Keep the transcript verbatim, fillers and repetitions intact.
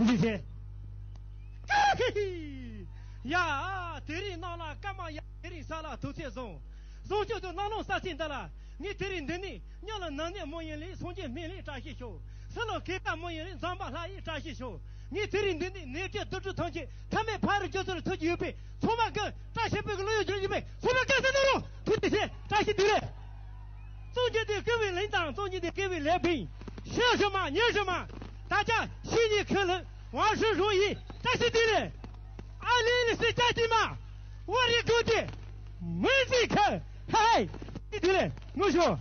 འདི་བྱས། ཀ་ཧི་ཧི། ཡ། དེ་རིང་གནམ་ལ་སྐར་མ་ཡག་དེ་རིང་ས་ལ་དུས་ཚོད་བཟང་། བཟང་སྤྱོད་དུ་གནམ་ལོ་གསར་ཚེས་འདི་ལ། ངས་དེ་རིང་འདི་ནས་མཉམ་ལ་ནང་ནས་མོ་ཡིན་ལེ་སངས་རྒྱས་སྨན་ལེ་བཀྲ་ཤིས་ཤོག་ཕྱི་ལོགས་གེ་ཀ་མོ་ཡིན་ལེ་འཛམ་བུ་གླིང་ཡི་བཀྲ་ཤིས་ཤོག་ངས་དེ་རིང་འདི་ནས་ནད་བཅོས་དུག་སྦྲུལ་ཐམས་ཅད་ཐ་མལ་ཕ་རོལ་འཇོག་ཚུལ་ཐུགས་ཀྱི་ཡོད་པས་ཚང་མ་གི་བཀྲ་ཤིས་པའི་གི་བློ་ཡོད་འཇོག་ཡོད་པས་ཚང་མ་གི་སེམས་ནང་རུ་ཐུགས་རྗེ་ཆེ། བཀྲ་ཤིས་བདེ་ལེགས། 中间的各位领导，中间的各位来宾，先生们、女士们，大家新年快乐，万事如意，大家身体健康，万事如意，大家身体健康。二零一四，家庭嘛，我的兄弟，门前看，嗨，弟弟嘞，我说。